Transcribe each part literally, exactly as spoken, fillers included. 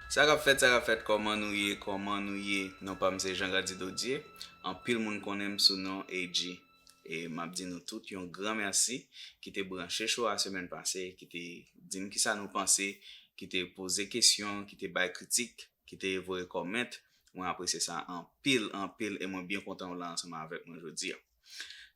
Sa k ap fèt, sa k ap fèt, kòman nou ye, kòman nou ye? Non pa m se Jean Grady Dodier. Anpil moun konnen m sou non A G. E m ap di nou tout yon gran mèsi ki te branche show a semèn pase, ki te di m kisa nou panse, ki te poze kesyon, ki te bay kritik, ki te voye kòmant. Mwen apresye sa anpil, anpil, e mwen byen kontan w la ansanm avèk mwen jodi a.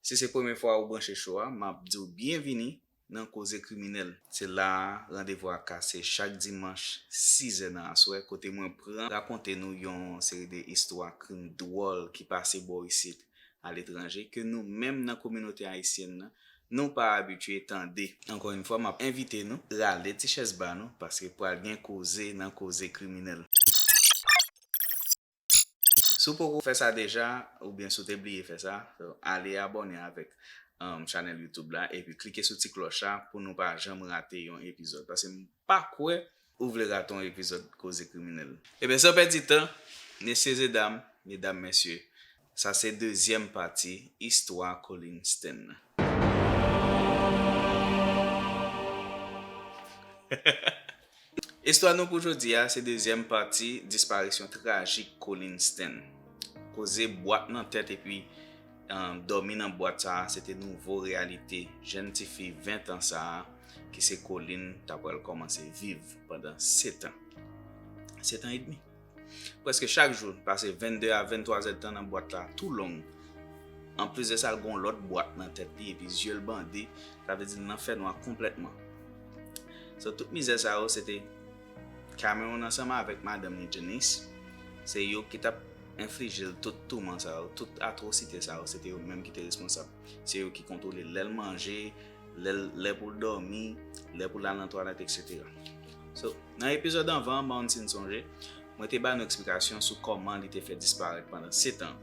Si se premye fwa ou branche show a, m ap di w byenvini nan Koze Kriminèl. Se la a, randevou a kase chak dimanch, sizè nan aswè, kote mwen pran rakonte nou yon seri de istwa krim dwòl ki pase bò isit, aletranje, ke nou menm nan kominote ayisyèn nan, nou pa abitye tande. Ankò yon fwa, m ap envite nou rale ti chèz ba nou, paske pral gen koze nan Koze Kriminèl. Si w poko fè sa deja, oubyen si w te bliye fè sa, ale abòne avèk, um, chanèl YouTube la, epi klike sou ti klòch la pou nou pa janm rate yon epizòd. Paske m pa kwè ou vle rate yon epizòd Koze Kriminèl. Ebyen, san pèdi tan, mesye e dam, medam, mesye, sa se dezyèm pati istwa Colin Sten nan. Istwa nou pou jodi a, se dezyèm pati disparisyon trajik Colin Sten. Koze bwat nan tèt epi, um, dòmi nan bwat sa a, se te nouvo reyalite jèn tifi ven tan sa a, ki se Colin, ta pral kòmanse viv pandan sèt an. Sèt an edmi. Prèske chak jou, l pase vennde a venntwa zèdtan nan bwat la tou long. Anplis de sa, l gen yon lòt bwat nan tèt li, epi zye l bande, sa vle di l nan fènwa konplètman. So, tout mizè sa yo, se te Cameron ansanm avèk madanm li, Janice. Se yo ki t ap enflije l tout touman sa yo, tout atwosite sa yo, se te yo menm ki te responsab. Se yo ki kontwole lè l manje, lè l, lè pou l dòmi, lè pou l al nan twalèt, etsetera. So, nan epizòd anvan an, mwen si n sonje, mwen te ba nou eksplikasyon sou kòman li te fè disparèt pandan sèt an.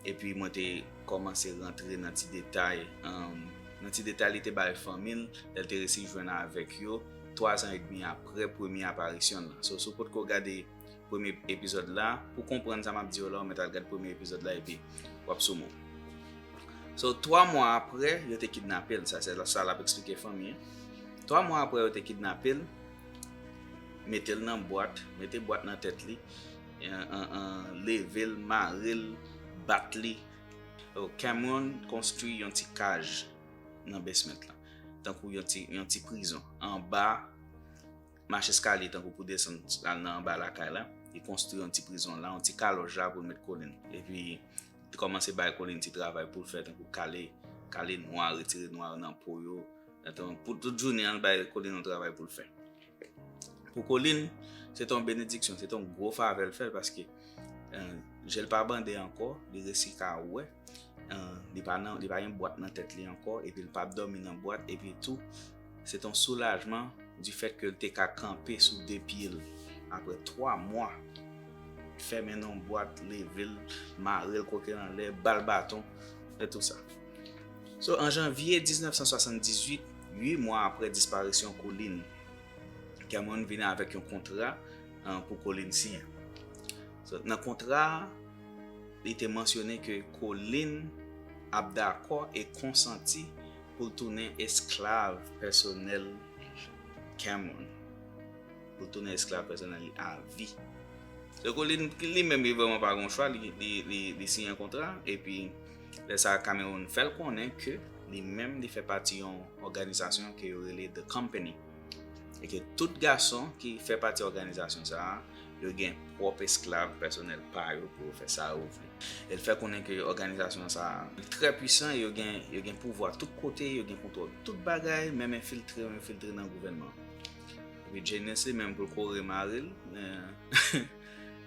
Epi mwen te kòmanse rantre nan ti detay, um, nan ti detay li te bay fanmi l, lè l te resi jwenn avèk yo, twa zan edmi apre premye aparisyon l lan. So, si w potko gade premye epizòd la, pou konprann sa m ap di w la, ou mèt al gad premye epizòd la epi w ap sou men w. So, twa mwa apre, yo te kidnape l. Sa, se sa l ap eksplike fanmi an. Twa mwa apre, yo te kidnape l, mete l nan bwat, mete bwat nan tèt li, an, an, an, leve l, mare l, bat li. So, Cameron konstwi yon ti kaj nan basement lan. Tankou yon ti, yon ti prizon. Anba, mach eskalye tankou pou desann al nan anba lakay la. Li konstwi yon ti prizon la, yon ti kalòj la pou l met Colin. Epi, li kòmanse bay Colin ti travay pou l fè, tankou kale, kale nwa, retire nwa nan po yo. Pou tout jounen an, l bay Colin yon travay pou l fè. Pou Colin, se te yon benediksyon, se te yon gwo favè l fè l, paske, eh, je l pa bande ankò, li resi ka wè, eh, li pa nan, li pa gen bwat nan tèt li ankò, epi l pa ap dòmi nan bwat, epi tou, se te yon soulajman di fèt ke l te ka kanpe sou de pye l apre twa mwa. Fèmen nan yon bwat, leve l, mare l koke l anlè, ba l baton, e tou sa. So, an janvye diznèf san swasanndizuit, uit mwa apre disparisyon Colin, Cameron vin avèk yon kontra, eh, pou Colin siyen. So, nan kontra a, li te mansyone ke Colin ap dakò e konsanti pou l tounen esklav pèsonèl Cameron. Pou l tounen esklav pèsonèl li a vi. So, Colin, li menm, li vrèman pa gen chwa, li, li, li, li siyen kontra, epi lè sa a, Cameron fè l konnen ke li menm, li fè pati yon òganizasyon ke yo rele The Company. E ke tout gason ki fè pati òganizasyon sa a, yo gen pwòp esklav pèsonèl pa yo pou yo fè sa yo vle. E l fè konnen ke òganizasyon sa a trè pwisan, yo gen, yo gen pouvwa tout kote, yo gen kontwòl tout bagay, menm enfiltre yo enfiltre nan gouvènman. Epi Janice li menm pou l kore mari l, eh,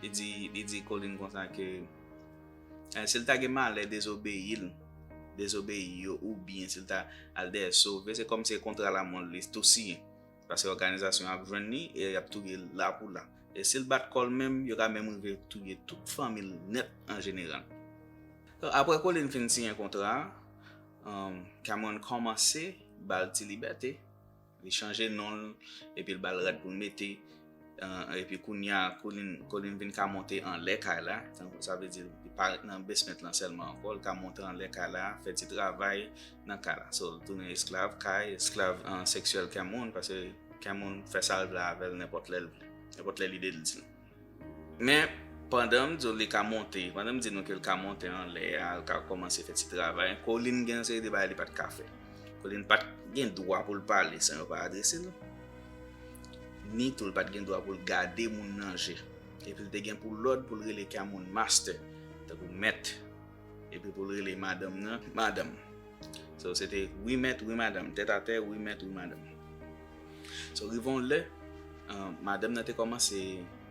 li di, li di Colin konsa ke, eh, si l ta gen malè dezobeyi l, dezobeyi yo, oubyen si l ta al dèyè sove, se kòmsi se kontra lamò l li tou siyen. Paske òganizasyon ap jwenn li e y ap touye l la pou la. E si l bat kò l menm, yo ka menm rive touye tout fanmi l nèt an jeneral. So, apre Colin fin siyen kontra a, um, Cameron kòmanse ba l ti libète. Li chanje non l, epi l ba l rad pou l mete. Uh, epi kounye a, Colin, Colin vin ka monte anlè kay la. Tankou sa vle di, li pa ret nan basement lan sèlman ankò, li ka monte anlè kay la, fè ti travay nan kay la. So, l tounen esklav kay, esklav, uh, seksyèl Cameron, paske Cameron fè sa l vle avè l nenpòt lè l vle. Nenpòt lè lide l di l. Men, pandan m di w li ka monte, pandan m di nou ke l ka monte anlè a, l ka kòmanse fè ti travay, Colin gen yon seri de bagay li pa t ka fè. Colin pa t gen dwa pou l pale san yo pa adrese l. Ni tou, l pa t gen dwa pou l gade moun nan je. Epi l te gen pou lòd pou l rele Cameron master, tankou mèt. Epi pou l rele madanm nan, madanm. So, se te wi mèt, wi madanm. Tèt atè, wi mèt, wi madanm. So, rive yon lè, uh, madanm nan te kòmanse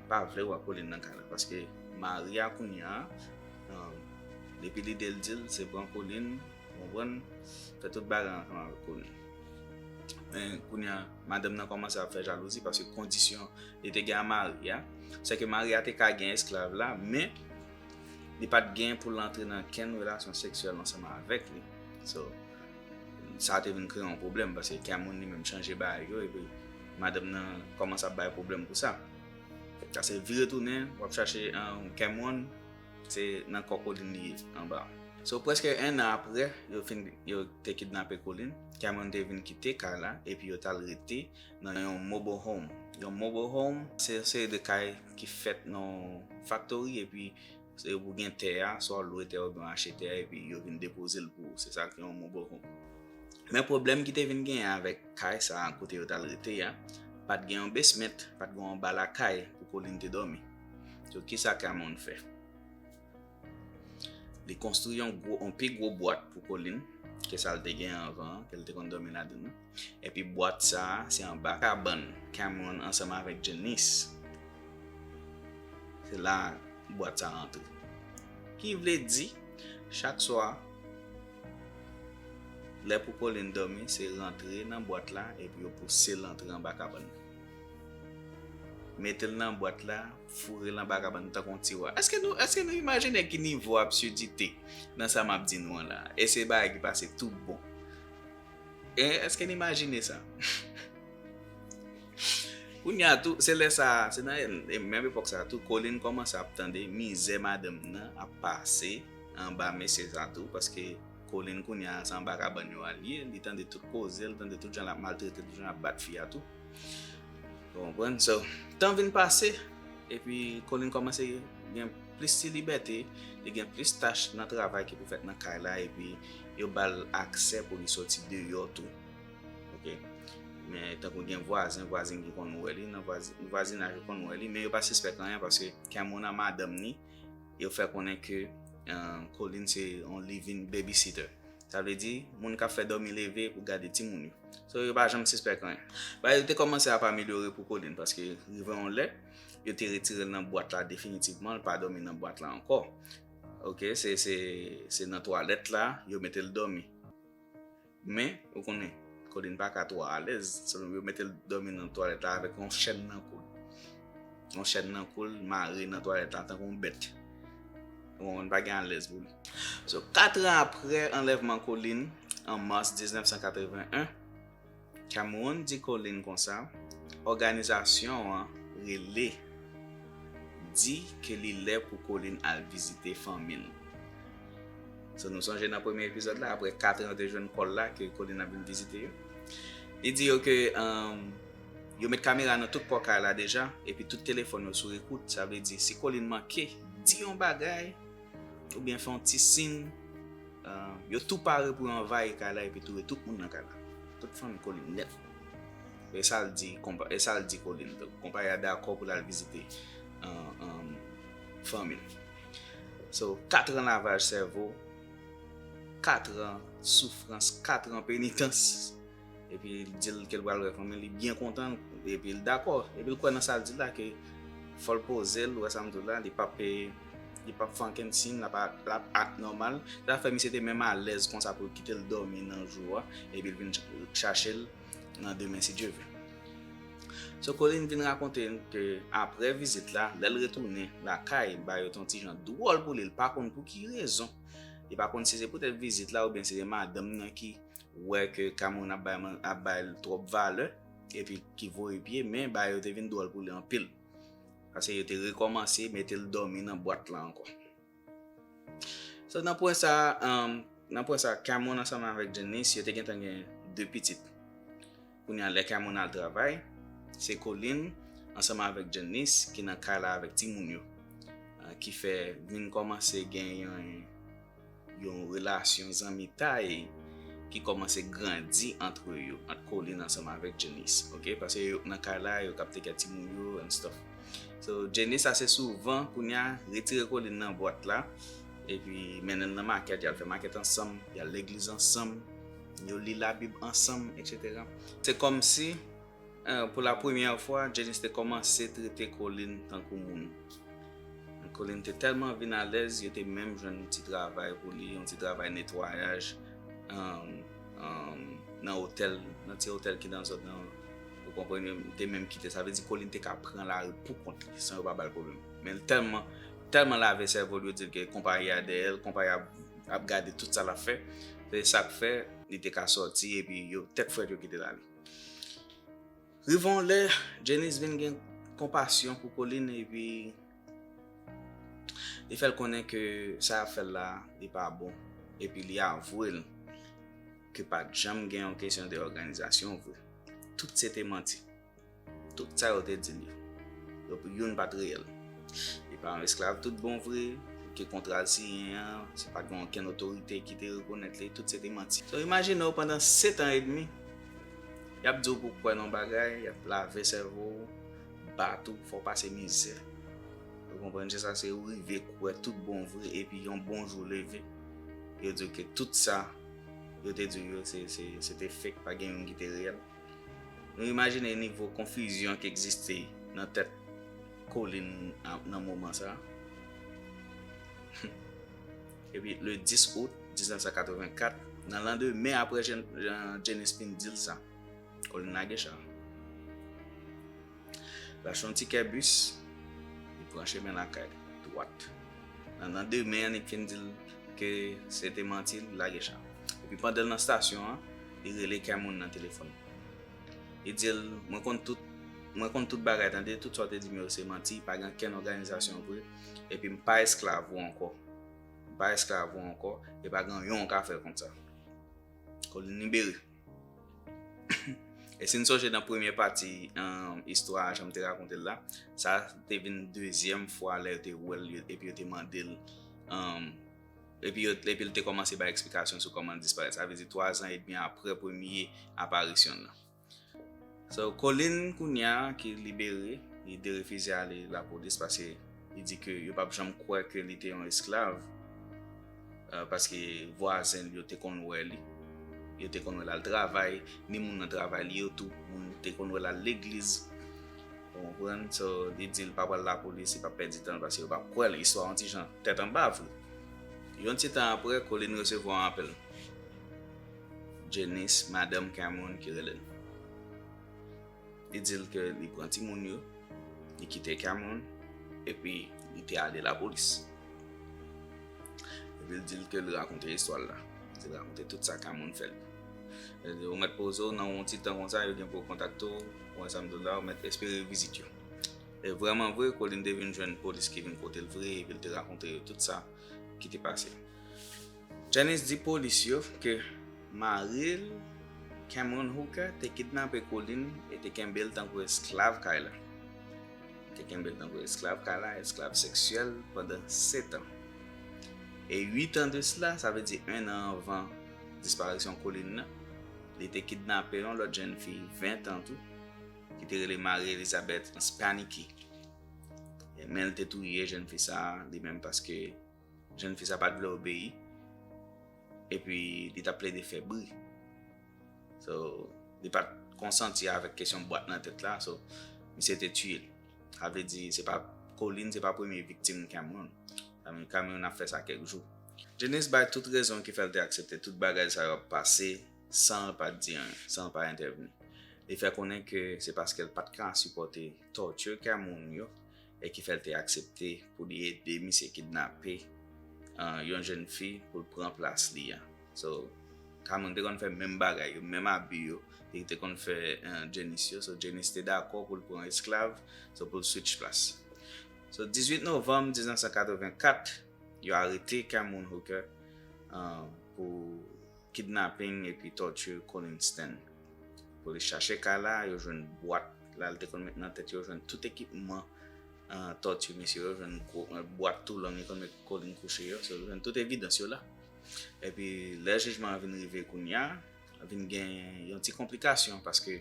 pa vle wè Colin nan kay la. Paske mari a kounye a, um, depi lide l di l, se pran Colin, konprann, fè tout bagay ansanm avèk Colin. Men kounye a, madanm nan kòmanse ap fè jalouzi paske kondisyon li te gen a mari a, se ke mari a te ka gen esklav la, men li pa t gen pou l antre nan kenn relasyon seksyèl ansanm avèk li. So, sa te vin kreye yon pwoblèm, paske Cameron li menm chanje bagay yo, epi madanm nan kòmanse ap bay pwoblèm pou sa. Sa se vire tounen, w ap chache, um, Cameron, se nan kò Colin li ye, anba. So, prèske en an apre, yo fin, yo te kidnape Colin, Cameron te vin kite kay la, epi yo t al rete nan yon mobile home. Yon mobile home, se yon seri de kay ki fèt nan yon factory, epi se ou gen tè a, swa w lwe tè a oubyen w achte tè a, epi yo vin depoze l pou ou. Se sa ki yon mobile home. Men pwoblèm ki te vin genyen avèk kay sa a, kote yo t al rete a, pa t gen yon basement, pa t gen yon anba lakay pou Colin te dòmi. So, kisa Cameron fè? Li konstwi yon gwo, yon pi gwo bwat pou Colin ke sa l te gen anvan an, ke l te konn dòmi ladan l nan. Epi bwat sa a, se anba kabann Cameron ansanm avèk Janice. Se la bwat sa a antre. Ki vle di, chak swa, lè pou Colin dòmi, se rantre nan bwat la, epi yo pouse l antre anba kabann nan. Mete l nan bwat la, foure l anba kabann tankou yon tiwa. Èske nou, èske nou imajine ki nivo absidite nan sa m ap di nou an la? E se bagay ki pase tout bon. E èske n imajine sa? Kounye a tou, se lè sa, se nan e menm epòk sa tou, Colin kòmanse ap tande mizè madanm nan ap pase anba mesye sa tou, paske Colin kounye a se anba kabann yo al ye, li tande tout koze, li tande tout jan l ap maltrete, tout jan l ap bat fi a tou. Ou konprann? So, tan vin pase, epi Colin kòmanse gen plis ti libète, li gen plis tach nan travay ki pou fèt nan kay la, epi yo ba l aksè pou li soti deyò tou. Oke? Men tankou gen vwazen, vwazen ki konn wè li, nan vwazi-, vwazinaj yo konn wè li, men yo pa sispèk anyen paske Cameron ak madanm ni, yo fè konnen ke, uh, Colin se yon live-in babysitter. Sa vle di, moun k ap fè dòmi leve pou gade timoun yo. So, yo pa janm sispèk anyen. Bagay yo te kòmanse ap amelyore pou Colin, paske rive yon lè, yo te retire l nan bwat la definitivman, l pa dòmi nan bwat la ankò. Oke, se, se, se nan twalèt la, yo mete l dòmi. Men, ou konnen, Colin pa ka twò alèz, so yo mete l dòmi nan twalèt la avèk yon chèn nan kou l. Yon chèn nan kou l, mare nan twalèt la tankou yon bèt. Ou konprann, pa gen alèz pou li. So, kat an apre anlèvman Colin, an mas diznèf san katreven en, Cameron di Colin konsa, òganizasyon an rele, di ke li lè pou Colin al vizite fanmi l. So, nou sonje nan premye epizòd la, apre kat an yo te jwenn kò l la, ke Colin ap vin vizite yo. Li di yo ke, um, yo met kamera nan tout pò kay la deja, epi tout telefòn yo sou ekout. Sa vle di, si Colin manke di yon bagay, oubyen fè yon ti siy, uh, yo tou pare pou yo anvayi kay la epi touye tout moun nan kay la. Tout fanmi Colin nèt. E sa l di konpa-, e sa l di Colin tou. Konpayi a dakò pou l al vizite, uh, um, fanmi l. So, kat an lavaj sèvo, kat an soufrans, kat an penitans. Epi l di l ke l pral wè fanmi l, li byen kontan, epi l dakò. Epi l kwè nan sa l di la, ke fò l poze l, ou wè sa m di w la, li p ap, li p ap fè ankenn siy, l ap, l ap act nòmal. Sa fè misye te menm alèz konsa pou l kite l dòmi nan jou a, epi l vin ch-, chache l nan demen, si Dye vle. So, Colin vin rakonte n ke apre vizit la, lè l retounen lakay, bagay yo te yon ti jan dwòl pou li, li pa konn pou ki rezon. Li pa konn si se poutèt vizit la oubyen se madanm nan ki wè ke Cameron ap bay man-, ap bay l twòp valè, epi ki voye pye, men bagay yo te vin dwòl pou li anpil. Paske yo te rekòmanse mete l dòmi nan bwat la ankò. So, nan pwen sa, um, nan pwen sa, Cameron ansanm avèk Janice, yo te gentan gen de pitit. Kounye a, lè Cameron al travay, se Colin ansanm avèk Janice ki nan kay la avèk timoun yo, ah, ki fè vin kòmanse gen yon, yon relasyon zanmitay ki kòmanse grandi ant yo, ant Colin ansanm avèk Janice, ok? Paske yo nan kay la, yo k ap take care timoun yo and stuff. So, Janice ase souvan, kounye a, retire Colin nan bwat la, epi mennen l nan makèt, y al fè makèt ansanm, y al legliz ansanm, yo li Labib ansanm, et cetera. Se kòmsi, eh, pou la premyè fwa, Janice te kòmanse trete Colin tankou moun. Colin te tèlman vin alèz, yo te menm jwenn yon ti travay pou li, yon ti travay netwayaj, um, um, nan otèl, nan ti otèl ki nan zòn nan, ou konprann, yo te menm kite. Sa vle di Colin te ka pran lari pou kont li, san yo pa ba l pwoblèm. Men l tèlman, tèlman lave sèvo l, yo di l ke konpayi a dèyè l, konpayi a ap gade tout sa l ap fè. Se sa k fè, li te ka sòti, epi yo, tèt frèt, yo kite l ale. Rive yon lè, Janice vin gen konpasyon pou Colin, epi li fè l konnen ke sa y ap fè l la, li pa bon, epi li avwe l ke pa t janm gen yon kesyon de òganizasyon vre. Tout se te manti. Tout sa yo te di l yo, yo, youn pa t reyèl. Li pa yon esklav tout bon vre, ke kontra l siyen an, se pa t gen okenn otorite ki te rekonèt li, tout se te manti. So, imajine w pandan sèt an edmi, y ap di w pou w kwè nan yon bagay, y ap lave sèvo w, bat ou, fè w pase mizè. Ou konprann, se sa, se ou rive kwè tout bon vre, epi yon bon jou leve, yo di w ke tout sa yo te di w yo, se, se, se te fake, pa gen youn ki te reyèl. Nou imajine nivo konfizyon ki egziste nan tèt Colin a, nan moman sa a. Epi, le dis out diznèf san katrevenkat, nan landemen apre Jan-, Jan-, Janice fin di l sa, Colin lage cha. L achte yon tikè bis, li pran chemen lakay li, dwat. Nan, nan demen an, li fin di l ke se te manti, li lage cha. Epi pandan l nan estasyon an, li rele Cameron nan telefòn. Li di l, "Mwen konn tout, mwen konn tout bagay, tande, tout sa w te di m yo se manti, pa gen okenn òganizasyon vre, epi m pa esklav ou ankò. M pa esklav ou ankò, e pa gen anyen w ka fè kont sa." Colin libere. E si n sonje nan premye pati, um, istwa a, jan m te rakonte l la, sa te vin dezyèm fwa lè yo te wè l, yo, epi yo te mande l, um, epi yo, epi l te kòmanse bay eksplikasyon sou kòman l disparèt. Sa vle di twa zan edmi apre premye aparisyon l lan. So, Colin, kounye a, ki libere, li derefize ale lapolis paske li di ke yo p ap janm kwè ke li te yon esklav, eh, paske vwazen l yo te konn wè li, yo te konn wè l al travay, ni moun nan travay li yo tou, moun te konn wè l al legliz. Ou konprann? So, li di l pa pral lapolis, li p ap pèdi tan l paske yo p ap kwè l. Istwa yon ti jan tèt anba vre. Yon ti tan apre, Colin resevwa yon apèl. Janice, madanm Cameron, ki rele l. Li di l ke li pran timoun yo, li kite Cameron, epi li te ale lapolis. Epi l di l ke l rakonte istwa l la. Li rakonte tout sa Cameron fè l. Li di, "Ou mèt poze w nan yon ti tan konsa, yo gen pou yo kontakte w, ou wè sa m di w la, ou mèt espere vizit yo." E vrèman vre, Colin te vin jwenn polis ki vin kote l vre, epi l te rakonte yo tout sa ki te pase. Janice di polis yo ke mari l, Cameron Hooker, te kidnape Colin e te kenbe l tankou esklav kay la. Te kenbe l tankou esklav kay la, esklav seksyèl, pandan sèt an. E uit an de sila, sa vle di en an anvan disparisyon Colin nan, li te kidnape yon lòt jèn fi ven an tou, ki te rele Marie Elizabeth Spanicki. Men l te touye jèn fi sa a, li menm, paske jèn fi sa pa t vle obeyi, epi li t ap plede fè bri. So, li pa t konsanti avèk kesyon bwat nan tèt la, so, misye te tiye l. Sa vle di, se pa, Colin, se pa premye viktim Cameron. Sa vle di, Cameron ap fè sa kèk jou. Janice bay tout rezon ki fè l te aksepte tout bagay sa yo ap pase san l pa t di anyen, san l pa entèvni. Li fè konnen ke se paske l pa t ka sipòte tòti Cameron yo e ki fè l te aksepte pou li ede misye kidnape, ah, yon jèn fi pou l pran plas li a. So, Cameron te konn fè menm bagay yo, menm abi yo, li te konn fè, eh, Janice yo. So, Janice te dakò pou l pran esklav, so pou l switch plas. So, dizuit novanm diznèf san katrevenkat, yo arete Cameron Hooker, ah, pou kidnaping epi tòti Colin Stan. Polis chache kay la, yo jwenn bwat la l te konn met nan tèt yo jwenn tout ekipman uh, tòti misye yo, jwenn gwo uh, bwat tou long li konn met Colin kouche yo, so jwenn tout evidans yo la. Epi lè jijman an vin rive kounye a, vin gen yon ti konplikasyon paske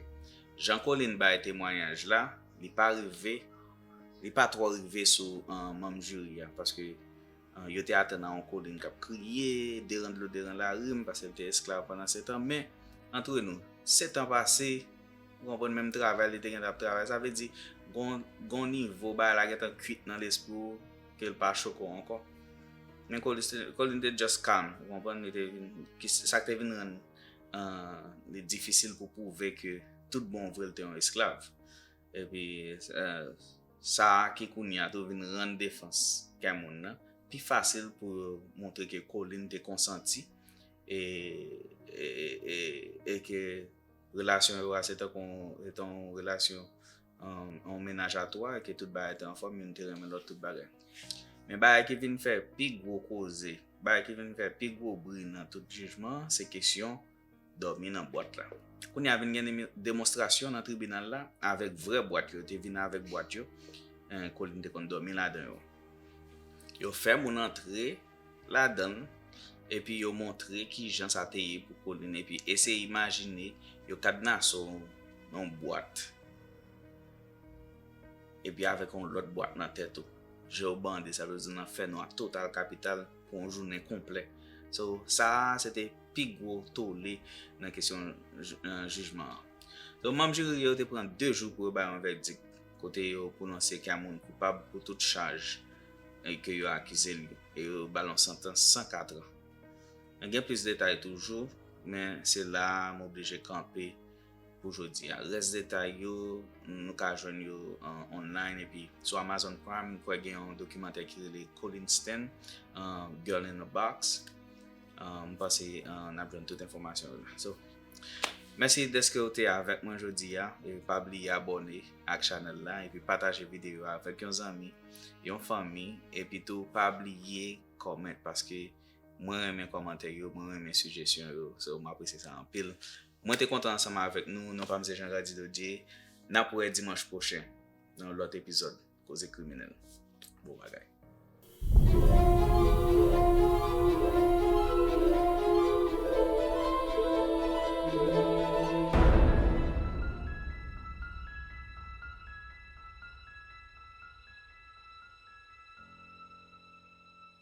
jan Colin bay temwayaj la, li pa rive, li pa twò rive sou uh, manm jiri a paske uh, yo te atann a yon Colin k ap kriye, deran dlo, deran larim, paske l te esklav pandan setan, men antre nou, setan pase, ou konprann, menm travay li te gentan ap travay, sa vle di gon gon nivo bagay la gentan kwit nan lespri w ke l pa choke w ankò. Men Colin te just calm, ou konprann, li te vin, sa k te vin rann uh, li difisil pou pwouve ke tout bon vre l te yon esklav. Epi uh, sa ki kounye a tou vin rann defans Cameron nan pi fasil pou yo montre ke Colin te konsanti e, e, e, e ke relasyon yo a se tankou se te yon relasyon um, yon mennaj a twa e ke tout bagay te anfòm, youn te renmen lòt, tout bagay. Men bagay ki vin fè pi gwo koze, bagay ki vin fè pi gwo bri nan tout jijman an, se kesyon dòmi nan bwat la. Kounye a vin gen demonstrasyon nan tribinal la avèk vrè bwat yo, yo te vin avèk bwat yo, Colin te konn dòmi ladan yo. Yo fè moun antre ladan l, epi yo montre kijan sa te ye pou Colin, epi eseye imajine yo kadnase w nan yon bwat epi avèk yon lòt bwat nan tèt ou. Je w bande, sa vle di nan fènwa total kapital pou yon jounen konplè. So, sa a se te pi gwo tole nan kesyon jijman an. So, manm jiri yo te pran de jou pou yo bay yon vèdik kote yo pwononse Cameron koupab pou tout chaj ke yo akize l yo, e yo ba l yon santans san katran. Gen plis detay toujou, men se la a m oblije kanpe pou jodi a. Rès detay yo, nou ka jwenn yo online, epi sou Amazon Prime, m kwè gen yon dokimantè ki rele Colin Stan, Girl in a Box. M panse n ap jwenn tout enfòmasyon yo la. So, mèsi dèske w te avèk mwen jodi a. E pa bliye abòne ak chanèl la epi pataje videyo a avèk yon zanmi, yon fanmi, epi tou pa bliye kòmante paske mwen renmen kòmantè yo, mwen renmen sijesyon yo. So, m apresye sa anpil. Mwen te kontan ansanm avèk nou, non pa m se Jean Grady Dodier. N ap wè dimanch pwochen nan yon lòt epizòd Koze Kriminèl. Bon bagay.